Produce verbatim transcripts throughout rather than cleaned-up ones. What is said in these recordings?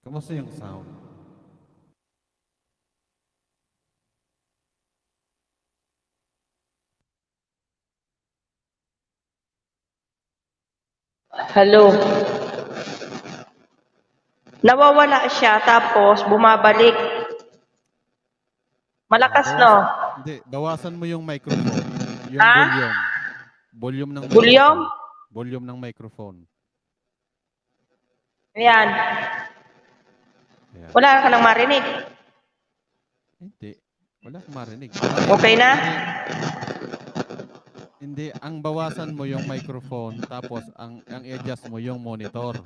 Kamusta yung sound? Hello. Nawawala siya, tapos bumabalik. Malakas, no? Bawas-, hindi, bawasan mo yung microphone. Yung Ha? volume. Volume ng Volume? microphone. Volume ng microphone. Ayan. Ayan. Wala ka nang marinig. Hindi. Wala akong marinig. Okay na? Hindi, ang bawasan mo yung microphone, tapos ang, ang i-adjust mo yung monitor.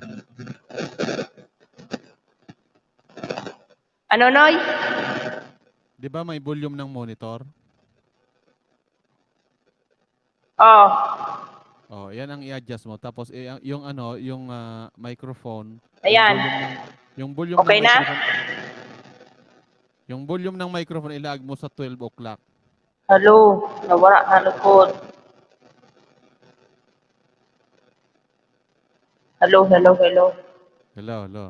Ano, Noy? Di ba may volume ng monitor? Oh. Oh, yan ang i-adjust mo. Tapos, eh, ang, yung ano, yung, ah, microphone, yung Ayan. volume ng, yung volume Okay ng na? microphone, yung volume ng microphone, ilaag mo sa twelve o'clock. Hello, nawara na lugod. Hello, hello, hello. Hello, hello.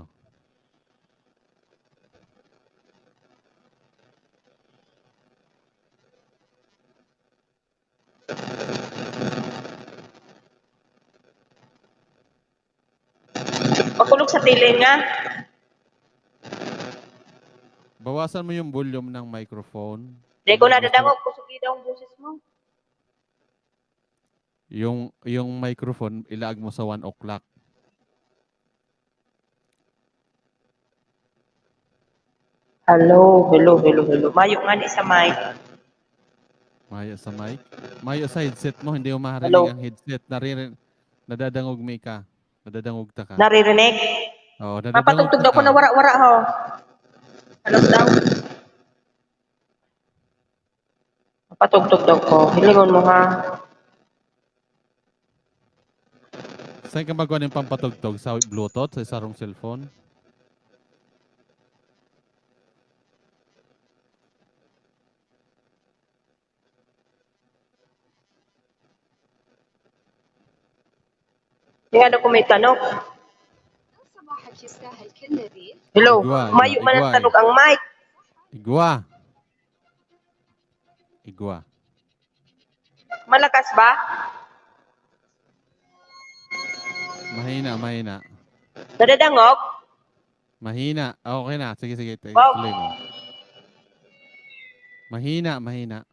Makulog sa tiling nga. Bawasan mo yung volume ng microphone. Di ko Yung gusto nadadangog, kusog daw ang boses mo. Yung, yung microphone, ilaag mo sa one o'clock. Hello, hello, hello, hello. Mayo nga ni sa mic. Mayo sa mic? Mayo sa headset mo, hindi mo maharinig Hello. ang headset. Nariri-, nadadangog mi ka. Nadadangog ta ka. Naririnig? Oo, nadadangog Mapatugtog ta daw ko ka. na wara-wara, ho. Hello daw. Mapatugtog daw ko. Hilingon mo, ha? Saan ka magkuha ng pampatugtog? Sa Bluetooth? Sa sarong cellphone? Yung ano ko may tanok. Hello, Igwa, mayo igwa, man ang igwa, tanog ang mic. Igwa. Igwa. Malakas ba? Mahina, mahina. Nadadangog? Mahina. Ah, okay na. Sige, sige. Te-, Wow. tuloy mo. Mahina, mahina.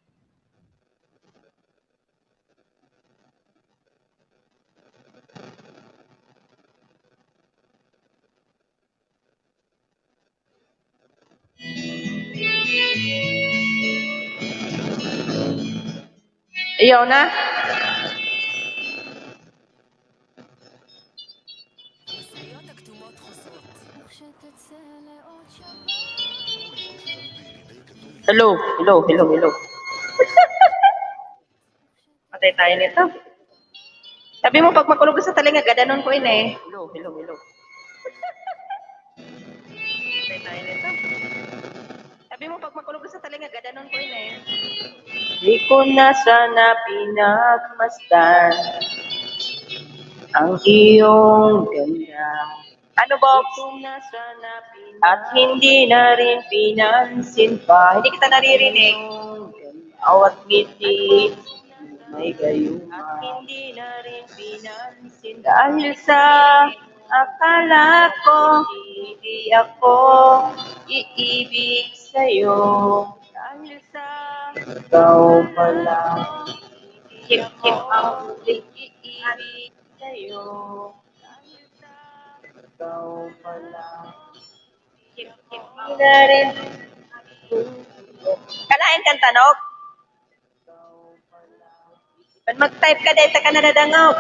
Ayaw na. Hello, hello, hello, hello. Patay tayo nito. Sabi mo, pag makulog sa talinga, gadanon ko ini eh. Hello, hello, hello. Patay tayo nito. Sabi mo, pag makulog sa talinga, gadanon ko ini eh. Di ko na sana pinagmasdan ang iyong ganda. Ano, Bob? At hindi na rin pinansin pa. Hindi kita naririnig. Awat ngiti, may gayuma. At hindi na rin pinansin pa. Dahil sa akala ko, hindi ako iibig sa'yo. Dahil sa ikaw pala, hindi ako iibig sa'yo. Ikaw pala. Hindi na rin. Kalain kang tanog? Pag mag-type ka, dahil ka nadadangog.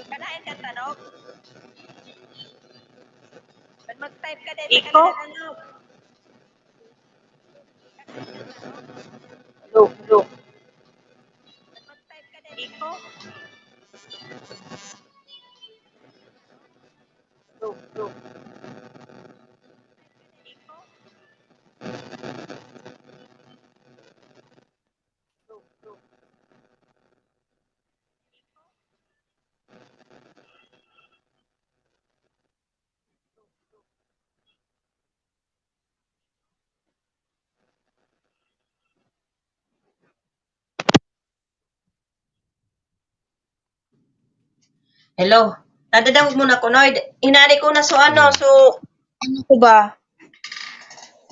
Kalain kang tanog? Pag mag-type ka, dahil ka Iko? nadadangog. Hello, hello. Hello, hello. Hello? Nadadangog mo na ko, Noy? Hinani ko na so ano, so, ano ko ba?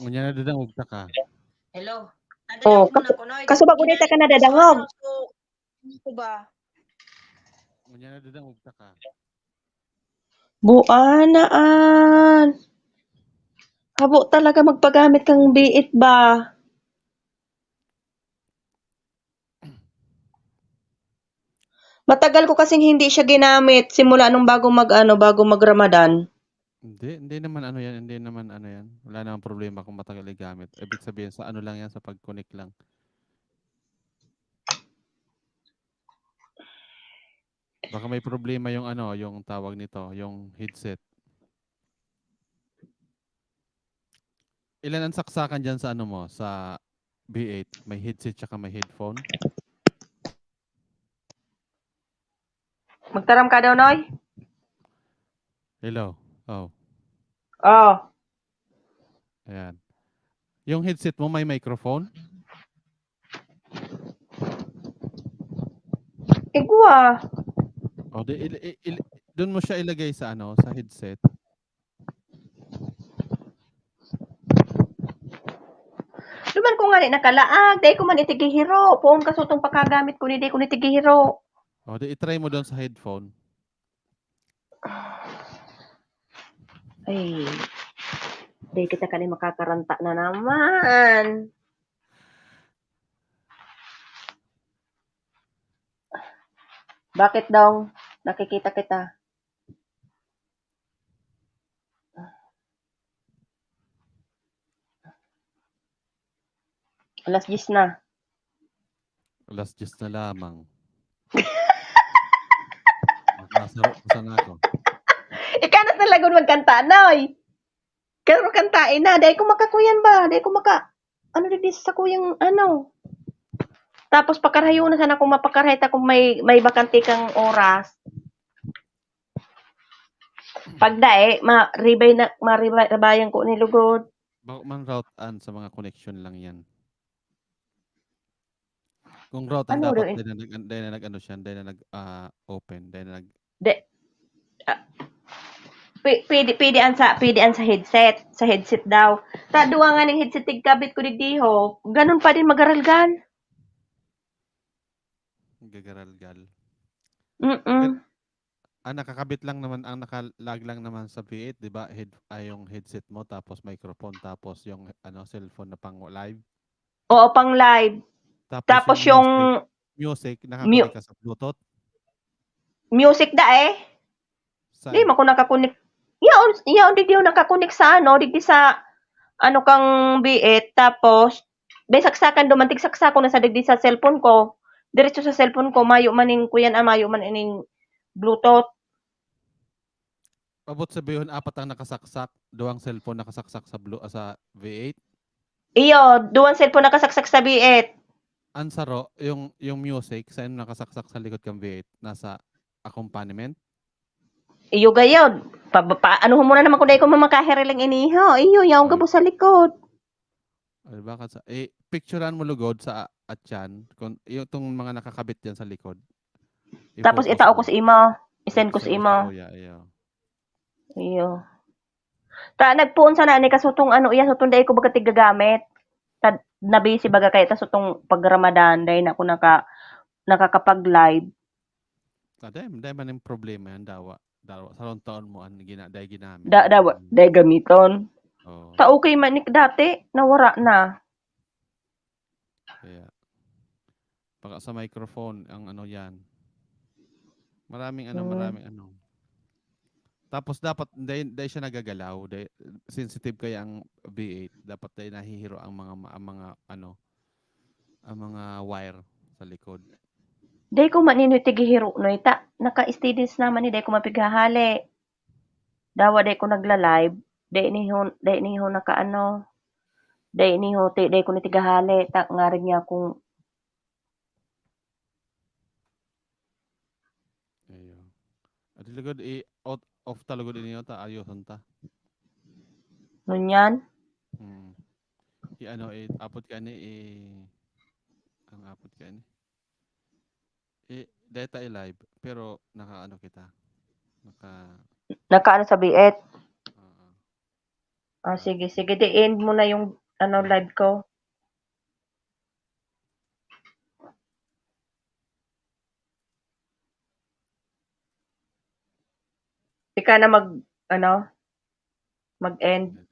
Ngunyan nadadangog ta ka. Hello? Oh, Nadadangog mo na ko, Noy? Kaso bago na Hinani ta ka ko na so nadadangog. Ano, so, ano ko ba? Ngunyan nadadangog ta ka. Buanaan. Habo talaga magpagamit kang biit ba? Matagal ko kasing hindi siya ginamit simula nung bago mag-ano, bago mag-Ramadan. Hindi, hindi naman ano yan, hindi naman ano yan. Wala namang problema kung matagal igamit. Ibig sabihin sa ano lang yan, sa pag-connect lang. Baka may problema yung ano, yung tawag nito, yung headset. Ilan ang saksakan dyan sa ano mo, sa V eight? May headset tsaka may headphone? Magtaram ka daw, Noy? Hello. Oh. Oh. Ayan. Yung headset mo may microphone? Igwa. O, di, il, il, il, doon mo siya ilagay sa ano, sa headset. Duman ko nga ni nakalaag, dai ko man itigihiro. Poon ka sutong pagkagamit ko ni, dai ko ni tigihiro. O, di, itry mo doon sa headphone. Ay, dai kita kani makakaranta na naman. Bakit daw? Nakikita kita. Alas diyes na. Alas diyes na lamang. Nakasaro pa sana ako. Ikaw na sa lagon magkanta, Noy. Pero kantain na, dai ko makakuyan ba? Dai ko maka, ano, di sa kuyang, ano. Tapos pakarayo na sana kung mapakarahay ta kung may, may bakante kang oras. Pag dai, ma-rebay na, ma-rebay, rebayan ko ni lugod. Bako man route an sa mga connection lang yan. Kung route an Ano dapat rin? Dai na nag-, dai na nag-ano siya, dai na nag, ah, open, dai na nag- De, ah, pwe-, pwede, pwede an sa, pwede an sa headset, sa headset daw. Ta, duwa nga ning headset tigkabit ko digdi ho, ganun pa din magaralgal. Gagaralgal. Mm-mm. Pero, ah, nakakabit lang naman, ang nakalag lang naman sa V eight, di ba? Head, ay, yung headset mo, tapos microphone, tapos yung, ano, cellphone na pang live. Oo, pang live. Tapos Tapos yung yung music, music, mu- nakakonek ka sa Bluetooth? Music da eh. Saan? Di man ko nakakonek. Yaon, yaon, digdi ako nakakonek sa ano, digdi sa, ano, kang V eight. Tapos, may saksakan duman, tig saksakon na sa digdi sa cellphone ko. Diretso sa cellphone ko, mayo man ning kuyan, ah, mayo man ining Bluetooth. Abot sabihon, apat ang nakasaksak, duwang cellphone nakasaksak sa Blu-, ah, sa V eight? Iyo, duwang cellphone nakasaksak sa V eight. Ang saro, yung, yung music, saan nakasaksak sa likod kang V eight? Nasa accompaniment? Iyo gayod. Pa, pa, ano mo na naman kung dai ko mamakahiriling iniho? Iyo, yaong Ay. gabos sa likod. Ay, baka sa, eh, picturean mo lugod sa a-, atyan, kung, yung, itong mga nakakabit dyan sa likod. Tapos I-focus itao mo. ko sa imo. I-send ko sa Send mo imo. sa kuya, iyo. Iyo. Ta, nagpoon sana ni kasutong ano, iya, sutong dai ko baga tigagamit. Ta, na-busy baga kaya ta sutong pag-Ramadan, dai na ako naka-, nakakapag-live. Ah, dai, dai man yung problema yan, dawa. Dawa, sarong taon mo, an gina-, dai ginamit. Da-, dawa, Mm. dai gamiton. Oo. Ta, okay man ni dati, nawara na. Kaya, baka sa microphone, ang ano yan. Maraming ano, Hmm. maraming ano. Tapos dapat, dai, dai siya nagagalaw, dai, sensitive kaya ang V eight. Dapat dai nahihiro ang mga, ma-, ang mga ano, ang mga wire sa likod. Dai ko man ini tigihiro, Noy, ta, naka-steady naman ni, dai ko mapighahali. Dawa dai ko nagla-live, dai niho, dai niho nakaano, dai niho ti-, dai ko ni tigahali, ta, ngarig niya kung Ayo. Adi lugod, i-out, off ta lugod ini ta, ayoson ta. Ngunyan? Hmm. I-ano, i-upload ka ni, i-, ang upload ka ni. I-, data i-live, pero naka-ano kita. Naka, Nakaano sa biit. Oo. Ah, sige, sige. Di end mo na yung ano, live ko. Ika na mag, ano, mag-end.